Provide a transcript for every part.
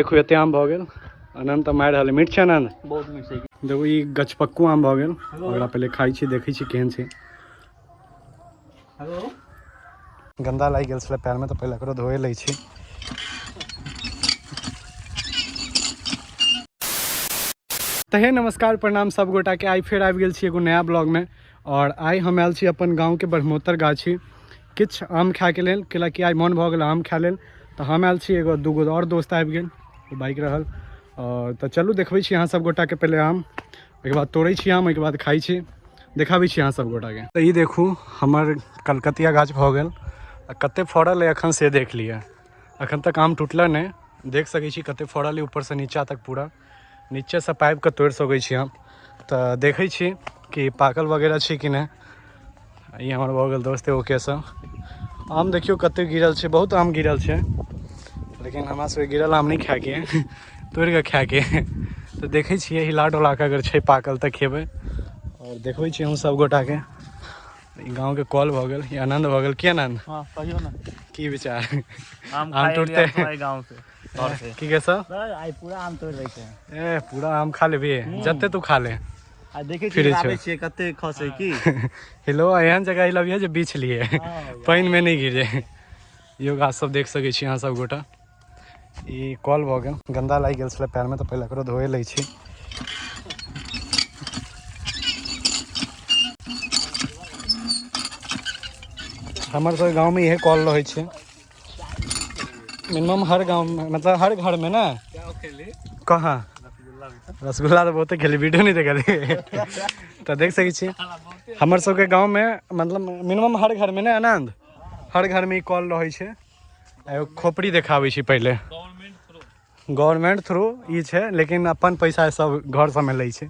देखू एते आम भऽ गेल। आनंद तऽ मारि रहल है। मीठ छै आनंद? बहुत मीठ छै। देखू ई गछपक्कू आम भऽ गेल। ओकरा पहिले खाइ छी, देखै छी केहन छै। हेलो, गन्दा लागि गेल छलै पैरमे, तऽ पहिले एकरो धोए लै छी। तऽ हे नमस्कार प्रणाम सब गोटा के। आइ फेर आबि गेल छी एगो नया ब्लॉगमे और आइ हम आयल छी अपन गाँवके ब्रह्मोत्तर गाछी किछु आम खायके लेल, कैलाकि आइ मन भऽ गेल आम खाय लेल। तऽ हम आयल छी, एगो दूगो आओर दोस्त आबि गेल, बाइक रहल। और तऽ चलू देखबै छी अहाँ सब गोटाके पहिले आम, ओहिके बाद तोड़ै छी आम, ओहिके बाद खाइ छी, देखाबै छी अहाँ सब गोटाके। तऽ ई देखू हमर कलकतिया गाछ भऽ गेल आ कते फड़ल अइ एखन से देख लिअ। एखन तक आम टूटल नहि, देख सकै छी कते फड़ल अइ ऊपरसँ नीचा तक, पूरा नीचेसँ पाबिकऽ तोड़ि सकै छी हम। तऽ देखै छी कि पाकल वगैरह छै कि नहि। ई हमर भऽ गेल दोस्त एगो केशव। आम देखियौ कते गिरल छै, बहुत आम गिरल छै, लेकिन हमरा सबके गिरल आम नहि खायके है, तोड़ि कऽ खायके है। तऽ देखै छियै हिला डोला कऽ अगर छै पाकल तऽ खेबै। आओर देखबै छी हम सब गोटाके। ई गाँवके कल भऽ गेल, ई आनन्द भऽ गेल। की आनन्द? हाँ, कहियौ ने। की विचार? आम आम खाए टूटते गाँव से घर से। की केशव? सर, आइ पूरा आम तोड़ि लै छै। ए पूरा आम खा लेबी? जते तू खा ले। आ देखै फिरै छियै छै। आबै छियै कते खसै की। हेलो, एहन जगह हिलबियै जे बीछ लिए, पानिमे नहि गिरे। इहो गाछ सब देख सकै छी अहाँ सब गोटा। ई कल भऽ गेल, गन्दा लागि गेल छलै पैरमे, तऽ पहिले एकरो धोए लै छी। हमर सबके गाँवमे इहे कल रहै छै मिनिमम हर गाँवमे, मतलब हर घरमे ने। कहाँ रसगुल्ला तऽ बहुते खेली, वीडियो नहि देखलियै। तऽ देख सकै छी हमर सबके गाँवमे मतलब मिनिमम हर घरमे ने आनन्द, हर घरमे ई कल रहै छै। एगो खोपड़ी देखाबै छी पहिले, गवर्नमेंट थ्रू ई छै, लेकिन अपन पैसा सब घर सबमे लै छै।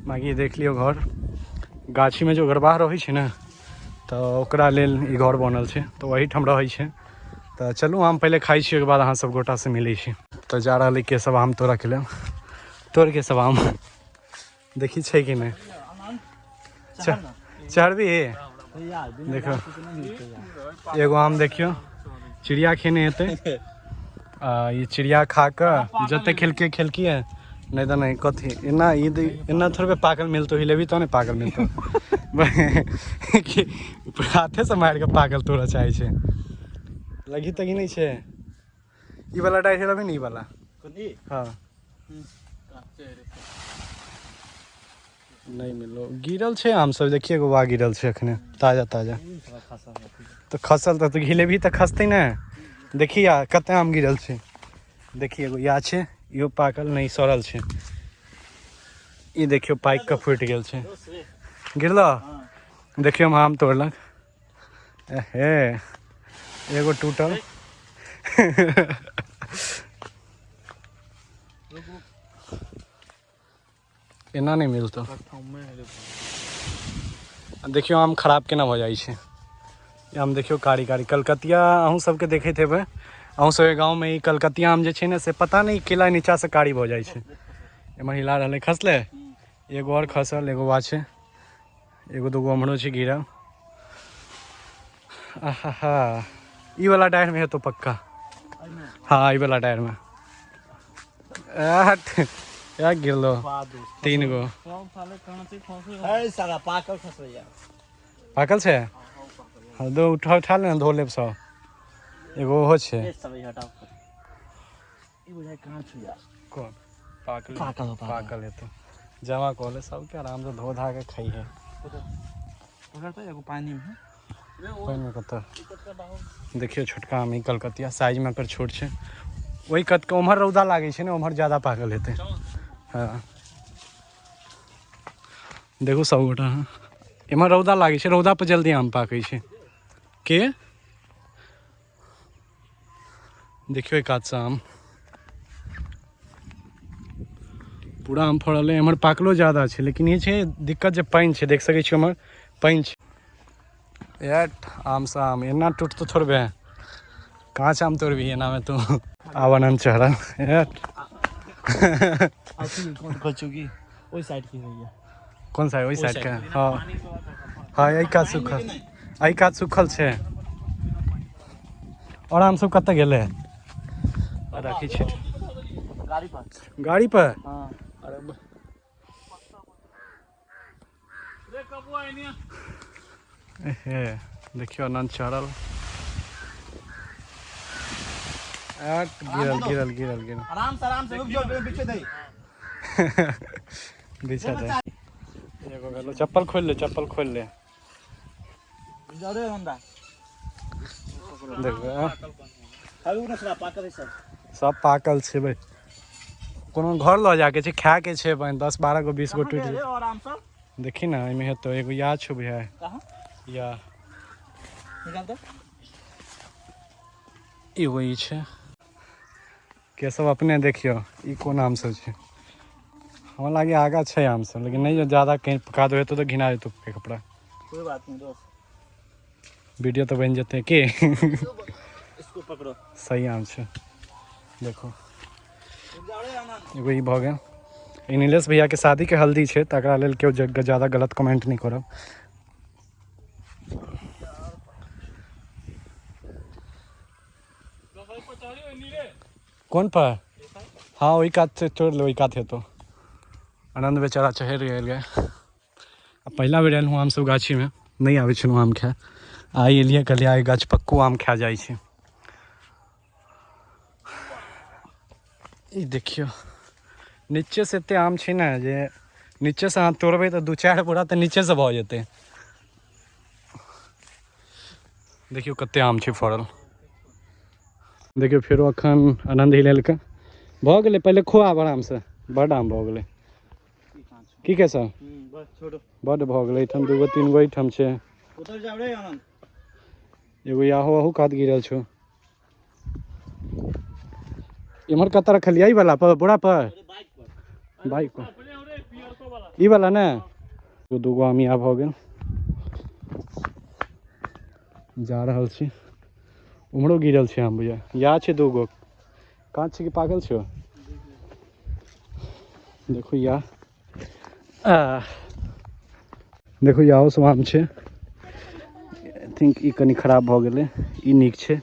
बाकी देख लियौ घर, गाछीमे जो गरबाह रहै छै ने तऽ ओकरा लेल ई घर बनल छै, तऽ ओहीठाम रहै छै। तऽ चलू आम पहिले खाइ छी, ओहिके बाद अहाँ सब गोटासँ मिलै छी। तऽ जा रहल है केशव आम तोड़ऽके लेल। तोड़ केशव आम, देखी छै कि नहि। चढ़बी? देखो एगो आम देखियौ, चिड़िया खेने हेतै। आ ई चिड़िया खा कऽ जते खेलकै खेलकिए, नहि तऽ नहि। कथी एना ई एना थोड़बे पाकल मिलतौ, हिलेबी तब ने पाकल मिलतौ। कि हाथे से मारि कऽ पाकल तोड़ऽ चाहै छै। लगी तगी नहि छै। ई वाला डारि हिलेबी ने, ई वाला। हाँ नहि मिललो, गिरल छै आम सब। देखिए एगो वा गिरल छै अखने ताजा ताजा। तऽ खसल तऽ हिलेबी तऽ खसतै ने। देखिए कते आम गिरल छै। देखिए एगो या छै, इहो पाकल नहि, सड़ल छै। ई देखियौ पाकि कऽ फूटि गेल छै, गिरलो। देखियौ हम आम तोड़लक। हे एगो टूटल। एना नहि मिलतौ। देखियौ आम खराब केना भऽ जाइ छै। आम देखियौ कारी कारी कलकतिया। अहूँ सबके देखैत हेबै, अहूँ सबके गाँवमे ई कलकतिया आम जे छै ने से पता नहि केला नीचासँ कारी भऽ जाइ छै। एम्हर हिला रहलै, खसलै एगो आओर खसल, एगो बा छै, एगो दूगो अम्हरो छै गिरल। आहा हा, ई वाला डायरमे हेतौ पक्का। हाँ ई वाला डायरमे या गिरलो तीन गो। पाकल खसैया। पाकल छै? हाँ दो उठा उठा ले ने, धो लेब सब। एगो ओहो छै। कौन पाकल? पाकल। पाकल हेतौ, जमा कऽ ले सबके, आराम से धो धा के खइहे। एगो पानी में पानिमे कतऽ? देखियौ छोटका आम ई कलकतिया, साइजमे एकर छोट छै। ओहि कतके उम्हर रौदा लागै छै ने, उम्हर ज्यादा पाकल हेतै। हाँ देखू सब गोटा, हाँ एम्हर रौदा लागै छै, रौदा पर जल्दी आम पाकै छै। के देखियौ एक कातसँ आम पूरा आम फड़ल है। एम्हर पाकलो ज्यादा छै, लेकिन ई छै दिक्कत जे पानि छै। देख सकै छी एम्हर पानि छै। एट आमसँ आम एना टूटतो थोड़बे, काँच आम तोड़बही एनामे तू। आब आनन्द चढ़ल। एट अथी कोन कहै की ओहि साइड की होइया? कोन साइड? ओहि साइडके। हाँ हाँ, एहि कात सुखल, एहि कात सुखल छै। आओर आम सब कतऽ गेलै? रखी छी। गाड़ी पर। गाड़ी पर? हाँ। अरे हे देखियो आनंद चढ़ल। गिरल गिरल गिरल गिरल। आराम से रुक जाओ, पीछे दे। पीछे दे। एगो भेलो, चप्पल खोल ले, चप्पल खोल ले। जाओ रे हंदा। देखो खाबू ना, पाकल है सब। सब पाकल छै भाई। कोनो घर लऽ जाके छै, खाए के छै बहिन, 10 12 गो 20 गो टूटि रे और आराम से। देखी ना एहिमे हेतौ एगो या छौ भैया। कहाँ? या निकाल तो। एगो ई छै। के सब अपने देखियौ ई कोन आम सब छै। हमरा लागे आगा छै आम सब, लेकिन नहीं ज्यादा कहीं पका दो हेतौ तऽ घिना जेतौ के कपड़ा। कोई बात नहीं दोस्त, वीडियो तो बन जेतै की। इसको पकड़ो। सही आम छै। देखो जाओ रे आनंद। एगो ई भऽ गेल। ई नीलेश भैया के शादी के हल्दी छै, तकरा लेल केओ ज्यादा गलत कमेंट नहीं करब। कोन पर? हाँ ओहि कात से तोड़ ले, ओहि कात हेतौ। आनंद बेचारा चढ़ि गेल। आ पहिला बेर एलहुँ हमसब गाछीमे, नहीं आबै छलहुँ आम खाए। आइ एलियै, कहलियै आइ गाछ पक्कू आम खा जाइ छै। ई देखियौ नीचे से एते आम छै ने जे नीचे से अहाँ तोड़बै तऽ 2-4 बोरा तऽ नीचे से भऽ जेतै। देखियौ कते आम छै फड़ल। देखियौ फेरो अखन आनंद हिलेलकै। भऽ गेलै, पहिले खो आब आरामसँ। बड्ड आम भऽ गेलै। की के सर? बस छोड़ो। बड्ड भऽ गेलै। एहिठाम 2 गो 3 गो एहिठाम छै। उधर जाओ रे आनंद। एगो याहो अहू कात गिरल छौ। इम्हर कतऽ रखलियै? ई वाला पर, बोरा पर, बाइक पर, ई वाला ने। 2 गो आम यहाँ भऽ गेल। जा रहल छी। उम्हरो गिरल छै आम भैया। या छै 2 गो। काँच छै कि पाकल छै? देखो या देखो याहो सब आम छै। I think ई कनि खराब भऽ गेलै, ई नीक छै।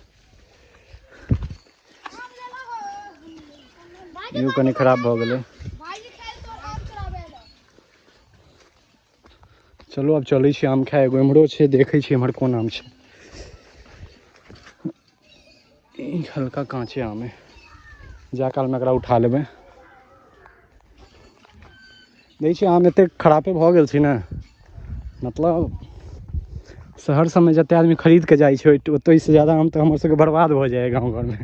इहो कनि खराब भऽ गेलै। चलू आब चलै छी आम खाए। एगो एम्हरो छै, देखै छी एम्हर कोन आम छै। ई हल्का काँचे आम है, जा कालमे एकरा उठा लेबै। देखै छी आम एते खराबे भऽ गेल छै ने, मतलब शहर सबमे जते आदमी खरीद के जाइ छै ओतहिसँ ज्यादा आम तऽ हमर सबके बर्बाद भऽ जाइए गाँव घरमे।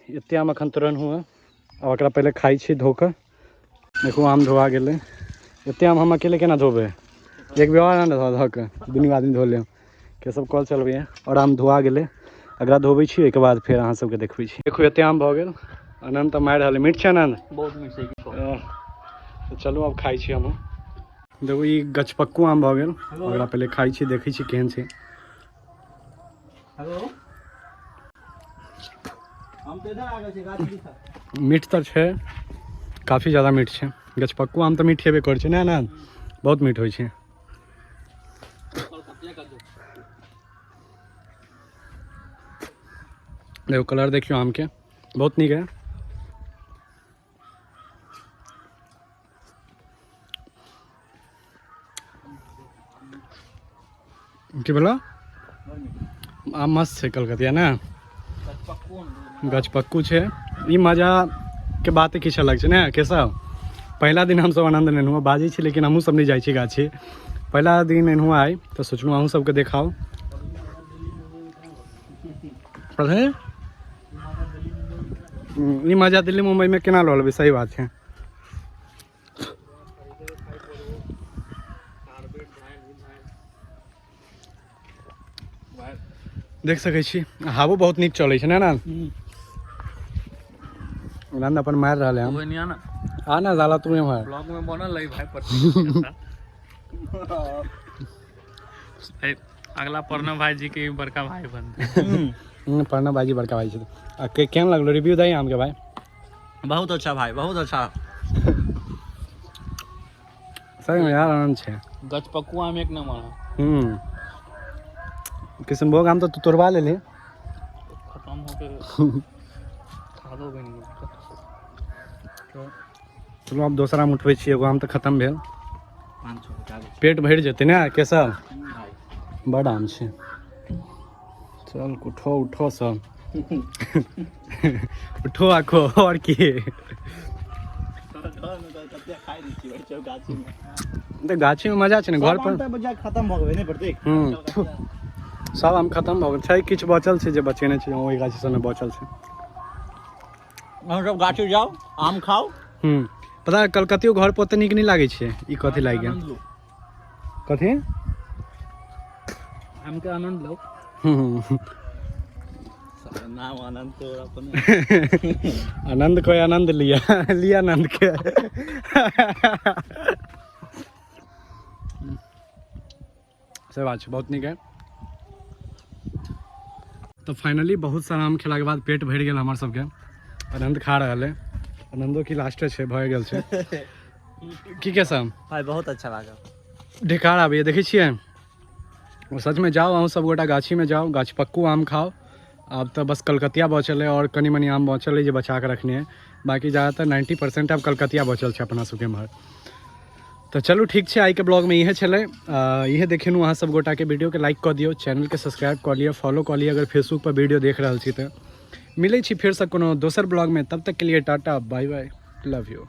एते आम एखन तुरन्त हुए। आब एकरा पहिले खाइ छी धो कऽ। देखू आम धोआ गेलै। एते आम हम अकेले केना धोबै? एक बेर और धो धो कऽ दुनू आदमी धो लेब। के सब कल चलबैए। और आम धोआ गेलै, एकरा धोबै छी, ओहिके बाद फेर अहाँ सबके देखबै छी। देखू एते आम भऽ गेल। आनंद तऽ मारि रहल है। मीठ छै आनंद? बहुत मीठ छै। तऽ चलू आब खाइ छी हमहूँ। देखू ई गछपक्कू आम भऽ गेल। ओकरा पहिले खाइ छी, देखै छी केहन छै। हेलो, हम तऽ इधर आ गेल छी गाछी दिसा। मीठ तऽ छै, काफी ज्यादा मीठ छै। गछपक्कू आम तऽ मीठ हेबे करै छै ने आनंद? बहुत मीठ होइ छै। देखो कलर देखियौ आम के, बहुत नीक है। की बोला? आम मस्त छै कलकतिया ने, गछपक्कू छै। ई मजा के बाते किछु अलग छै ने केशव? पहिला दिन हमसब आनंद लेलहुँ, बाजै छी लेकिन हमहूँ सब नहि जाइ छी गाछी। पहिला दिन एलहुँ आइ तऽ सोचलहुँ अहूँ सबके देखाउ। ई मजा दिल्ली मुम्बई में केना लऽ लेबै? सही बात छै। देख सकै छी हवो बहुत नीक चलै छै ने आनंद? आनंद अपन मारि रहल है। आ ना साला तू एम्हर ब्लॉग में बनल रही भाई पर। अगला प्रणव भाई जी के बड़का भाई बनते। प्रणव भाई जी बड़का भाई छै। आ केहन लगलो रिव्यू दही आम के भाई? बहुत अच्छा भाई, बहुत अच्छा। सही में यार आनंद छै। गछपक्कू आम एक नंबर है। किशनभोग आम तो तू तोड़वा लेली। खत्म होके खा स्वादो बनि गेल। चलू, आब दोसर आम उठबै छी। एगो आम तऽ खतम भेल। 500 रुपया। पेट भरि जेतै ने केशव? भाई। बड आम छै। चल, उठो उठो, सब उठो, आखो आओर की। गाछी में। तऽ गाछीमे मजा छै ने, घर पर बजा खत्म भऽ गेलै ने प्रतीक? सब आम खतम भऽ गेल छै। किछु बचल छै जे बचेने छै, ओहि गाछी सबमे बचल छै। अहाँ सब गाछी जाउ, आम खाउ। पता है, कलकतियो घर पर ओते नीक नहि लागै छै। ई कथी लागि गेल? आनंद लो। कथी? आम के आनंद लो। नाम आनंद तो अपने। आनंद कोई आनंद लिया लिया आनंद के से बात छै। बहुत नीक है। तऽ फाइनली बहुत सारा आम खेलाके बाद पेट भरि गेल हमर सबके। आनंद खा रहल है। आनंदो की लास्टे छै, भए गेल छै। की के सब? भाई, बहुत अच्छा लागल। ढेकार आबैए, देखै छियै। ओ सचमे जाउ, अहूँ सब गोटा गाछीमे जाउ, गाछ पक्कू आम खाउ। आब तऽ बस कलकतिया बचल है आओर कनि मनि आम बचल है जे बचा कऽ रखने है। बाकी ज़्यादातर 90% आब कलकतिया बचल छै अपना सबके एम्हर। तऽ चलू, ठीक छै। आइके ब्लॉगमे इहे छलै, इहे देखेलहुँ अहाँ सब गोटाके। वीडियोके लाइक कऽ दियौ, चैनलके सब्सक्राइब कऽ लिअ, फॉलो कऽ लिअ अगर फेसबुक पर वीडियो देख रहल छी। तऽ मिलै छी फेरसँ कोनो दोसर ब्लॉगमे, तब तक के लिए टाटा, बाय बाय, लव you.